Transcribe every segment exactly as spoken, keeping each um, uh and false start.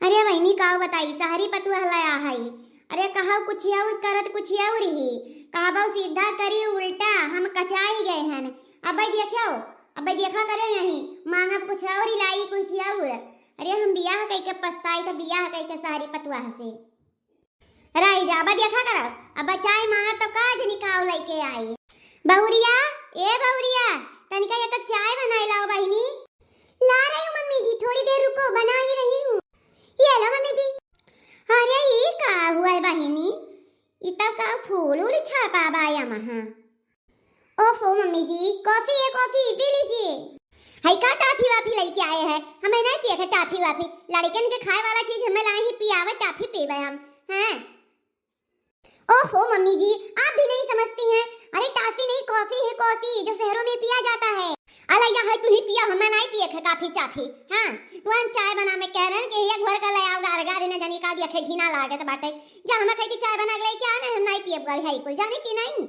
अरे बहिनी, काउ बताई, सहरी पतुआ लया हई। अरे कहउ कुछ अउर करत कुछ अउर ही। कहबउ सीधा करी उल्टा, हम कचाई गए हन। अबइ देखियो, अबइ देखा करे यहीं, मांगब कुछ अउर ही लाई कुछ अउर। अरे हम बियाह कइके पछताई त बियाह कइके सहरी पतुआ से। रहि जा, अबइ देखा करब, अबइ चाय मांगब तउ का जनी काउ लइके आई। बहुरिया, ए बहुरिया, तनिका एक कप चाय बनाइ लाओ बहिनी। ला रही हूँ मम्मी जी, थोड़ी देर रुको, बना ही रही हूँ। ये लो मम्मी जी। अरे ई का हुआ है बहिनी, ई तउ का फूल उल छापा बा या महा। ओहो मम्मी जी, कॉफी है, कॉफी पी लीजिए। हई का टाफी वाफी लइके आए हैं, हमें नहीं पिए के टाफी वाफी, लड़कन के खाए वाला चीज हमें लाए ही पियावे, टाफी पीबे हम। हैं? ओहो मम्मी जी, आप भी नहीं समझती हैं। अरे टाफी नहीं, कॉफी है, कॉफी जो शहरों में पिया जाता है। अला या है तू ही पिया, हमें नहीं पिए के काफी चाफी। हाँ, तू हम चाय बना में कह रहे हैं कि एक घर का ले आओ गार गार, इन्हें जनी का दिया खे घिना लागत बाटे। जा हमें कही थी चाय बना के लेके आना, हम नहीं पिए गाड़ी है कुल, जाने की नहीं।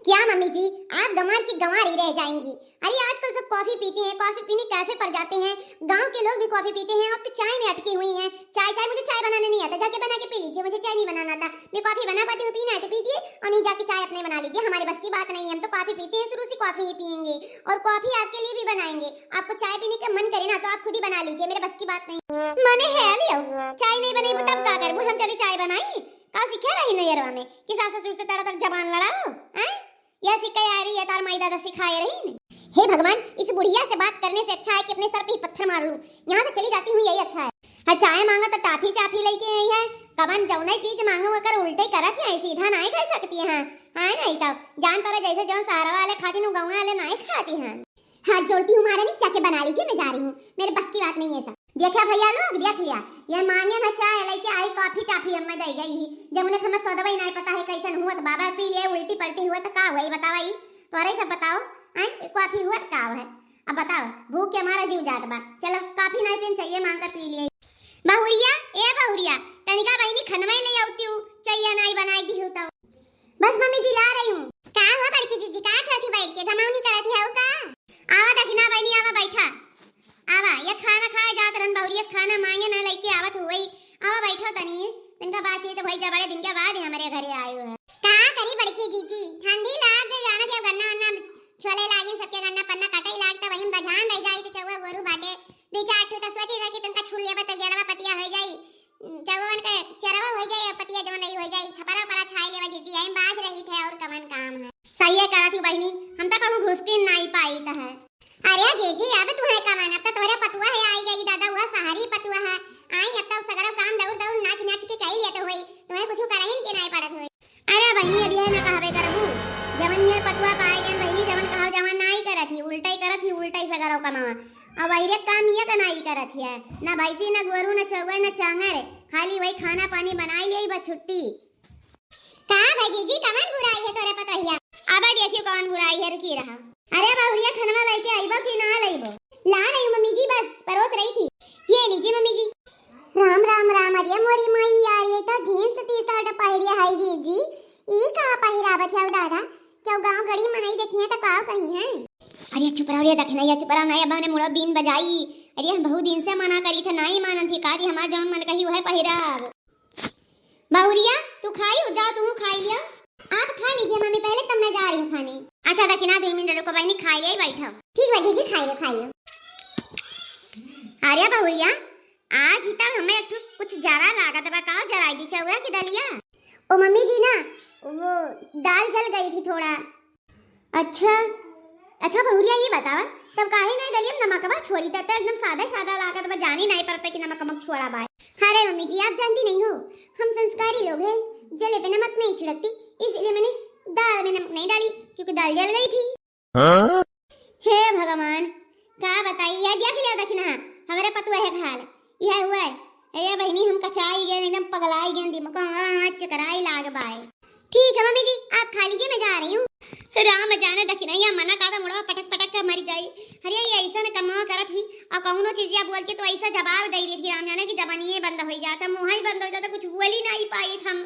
क्या मम्मी जी, आप गंवार की गंवार ही रह जाएंगी। अरे आजकल सब कॉफी पीते हैं, कॉफी पीने कैफे पर जाते हैं, गांव के लोग भी कॉफी पीते हैं। आप तो चाय में अटकी हुई हैं। चाय, चाय, मुझे चाय बनाना नहीं आता, जाके बना के पी लीजिए, मुझे चाय नहीं बनाना आता। मैं कॉफी बना पाती हूँ, पीना है तो पीजिए और नहीं जाके चाय अपने बना लीजिए, हमारे बस की बात नहीं है। हम तो कॉफी पीते हैं, शुरू से कॉफी ही पियेंगे और कॉफी आपके लिए भी बनाएंगे। आपको चाय पीने का मन करे ना तो आप खुद ही बना लीजिए, मेरे बस की बात नहीं। मने है लियो, चाय नहीं बनेबू तब का करबू, हम चली चाय बनाई। का सीखे रही नैहरवा में कि सास ससुर से तड़ा तड़ जबान लड़ाओ, हैं? यह सिखाया रही है, तार माई दादा सिखाए रही ने। हे भगवान, इस बुढ़िया से बात करने से अच्छा है कि अपने सर पे ही पत्थर मार लूं। यहाँ से चली जाती हूँ, यही अच्छा है। हाँ, चाय मांगा तो टाफी चाफी लेके आई है। कबन जौने चीज मांगो ओकर उल्टे करत है, सीधा नाई कह सकती है। हाँ, नहीं तो जान पड़े जैसे जौन शहर वाले खाती हूँ, गाँव वाले नाई खाती हैं। हाथ जोड़ती हूँ महारानी, जाके बना लीजिए, मैं जा रही हूँ, मेरे बस की बात नहीं है सब। देखा भैया लोग, देख लिया, ये मांगे ना चाय लेके आई, कॉफी टाफी हमें दे गई ही, जब उन्हें हमें सौदवा ही नहीं पता है कैसन हुआ तो बाबा पी लिए, उल्टी पलटी हुआ तो का हुआ, ये बतावा, ये तोरे सब बताओ, आई कॉफी हुआ तो का है? अब बताओ, भूख के मारा जीव जात बा। चलो कॉफी नहीं पीन चाहिए, मांग कर पी लिए। बहुरिया, ए बहुरिया, तनिका बहिनी खनवा ले आउती हूँ, चाहिए नहीं बनाई दी हूँ तो। बस मम्मी जी ला रही हूँ। का हो बड़की जीजी, का करत ही बैठ के, गमौनी करत ही हऊ का? आवा दखिना बहिनी, आवा बैठा। आवा, ये खाना खाए जात रहन बहुरिया से खाना मांगे ना लेके आवत हुई। आवा बैठो तनी, इनका बातचीत भई जा, बड़े दिन के बाद ही हमरे घरे आयो है। का करी बड़की जीजी, ठंडी लाग गई, जानत है गन्ना वन्ना छोले लागिन, सबके गन्ना पन्ना कटाई लाग, त वही में बझान रह जाई, त चौवा गोरू बाटे, दुई चार ठो त सोची रह कि तनका छू लेबे त गेड़वा पतिया हो जाई, चौवन के चरवा हो जाई, पतिया जवन रही हो जाई, छपरा परा छाई लेबे जीजी, आई बाज रही थे और कवन काम है। सही है करत ही बहिनी, हम त कहूँ घुसकी नाई पाई त है। अरे जीजी, अब तुम्हें कवन, अब त तोहरे पतुआ है आई गई दादा, हुआ सहारी पतुआ है, आई अब त सगरो काम दौड़ दौड़ नाच नाच के कई लेत होई, तुम्हें कुछ करहिन के नाई पड़त होई। अरे बहिनी, अब यह ना कहबे करबू, जवन ये पतुआ पाए गए बहिनी, जवन कहब जवन नाई करत ही, उल्टा ही करत ही, उल्टा ही सगरो कमावा। अब वही रे काम ये का नाई करत ही है, ना भैंसी, ना गोरू, ना चौवा, ना चांगर, खाली वही खाना पानी बनाई लिया बस छुट्टी। का भाई जीजी, कवन बुराई है तोरे पतोहिया? अब देखियो कवन बुराई है, रुकी रहा। अरे बहुरिया, खनवा लेके आइबो कि ना लइबो? ला रही हूँ मम्मी जी, बस परोस रही थी। ये लीजिए मम्मी जी। राम राम राम। अरे मोरी माई यार, ये तो जींस टी शर्ट पहिरिया है जीजी, ई का पहिरावत है दादा? क्यों गांव गड़ी मनई देखिए तो का कही है? अरे चुप रहो रे दखिना, ये चुप रहो ना, अब हमने मुड़ो बीन बजाई। अरे हम बहुत दिन से मना करी थे, नाई मानन थी, का दी हमार जौन मन कही वह पहिराब। बहुरिया, तू खाई हो? जाओ, तुम खाई लियो। आप खा लीजिए मम्मी, पहले तब मैं जा रही हूँ खाने। अच्छा, दखिना, दो मिनट रुको बहिनी, खाई ले, बैठो। ठीक बा जीजी, खाई लो, खाई लो। अरे बहुरिया, आज ही तक हमें एक ठो कुछ जरा लागत बा, का जराई दी, चौरा की दलिया? ओ मम्मी जी ना, वो दाल जल गई थी थोड़ा। अच्छा, अच्छा बहुरिया, ये बतावा, तब काहे नहीं दलिया में नमकवा छोड़ी? तब तो एकदम सादा सादा लागत बा, जानी नहीं पड़ता कि नमक वमक छोड़ा बा। अरे मम्मी जी, आप जानती नहीं हो, हम संस्कारी लोग हैं, जले पे नमक नहीं छिड़कती, इसलिए मैंने दाल में नमक नहीं डाली, क्योंकि दाल जल गई थी। हाँ? हे भगवान, का बताई, यह देख लिया, देखी ना, हमारे पतुआ है हाल, यह हुआ है। अरे बहिनी, हम कचाई गए, एकदम पगलाई गए, दिमाग हाँ, हाँ, चकराई लाग बाय। ठीक है मम्मी जी, आप खा लीजिए, मैं जा रही हूँ। राम जाने दखिनैया मना का तो मुड़वा पटक पटक के मरी जाई। अरे ये ऐसा न कमा करत ही, और कौनो चीजिया बोल के तो ऐसा जवाब दे देती, राम जाने की जबानिये बंद हो जाता, मुँह ही बंद हो जाता, कुछ बोल ही नहीं पाई हम।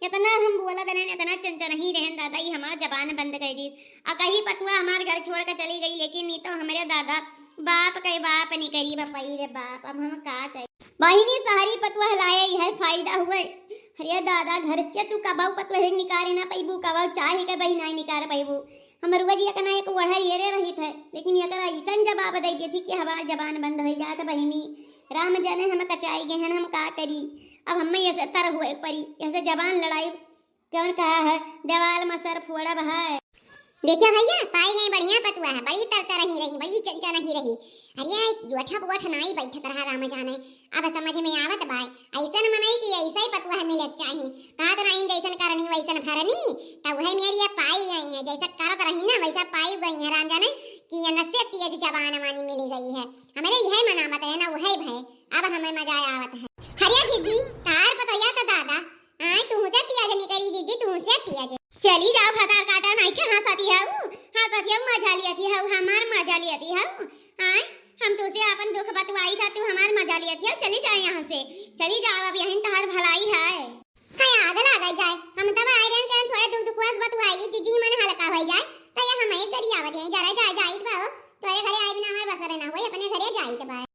इतना हम बोला देने, इतना चंचन ही रहन दादा, ये हमार जबान बंद कर दी। और कहीं पतुआ हमार घर छोड़ के चली गई, लेकिन नहीं तो हमारे दादा बाप के बाप नहीं करी बपाई रे बाप, अब हम का करी? बहिनी सहरी पतुआ लाए है फायदा हुए। अरे दादा, घर से तू कबऊ पतुआ निकारे ना पैबू, कबऊ चाहे के बहिनाई निकार पैबू। हम रोज एक ना एक ओढ़ा येरे रहित है, लेकिन एकर अइसन जवाब दे देथी कि हमार जबान बंद हो जात बहिनी। राम जाने हम कचाई गए हैं, हम का करी। अब हमें ऐसे तर हुए परी, ऐसे जबान लड़ाई। कौन कहा है देवाल में सर फोड़ब है? देखियो भैया, पाई गई बढ़िया पतुआ है, बड़ी तरतर रही रही, बड़ी चंचा नहीं रही। अरे, जोठा बोठ नाई बैठत रहा राम जाने। अब समझ में आवत बाय, ऐसन मनई कि ऐसा ही पतुआ मिले के चाही। कहत रही जैसन करनी वैसन भरनी, तब वह मेरी ये पाई गई है, जैसा करत रही ना वैसा पाई गई है राम जाने। कि ये नस्ते तेज जबान वानी मिली गई है। हमारे यह मनावत है ना वह भय। अब हमें मजा आवत है। हरिया दीदी, तार पतोया तो दादा, आय तुहसे पियाज निकरी दीदी, तुहसे पियाज। चली जाओ भतार काटा नाई के हंसती हऊ, हंसती हऊ, मजा लियती हऊ, हमार मजा लियती हऊ। आय हम तुसे अपन दुख बतवाई था, तू हमार मजा लियती हऊ। चली जाए यहाँ से, चली जाओ, अब यहीं तहार भलाई है। हाय आग लागा जाए, हम तब आए रहन के थोड़े दुख दुखवास बतवाई ली, जिजी मन हल्का हो जाए, तो ये हम एक गरी आवत हैं, जरा जाए जाइत बा, तोरे घरे आए बिना हमार बसर ना होई, अपने घरे जाइत बा।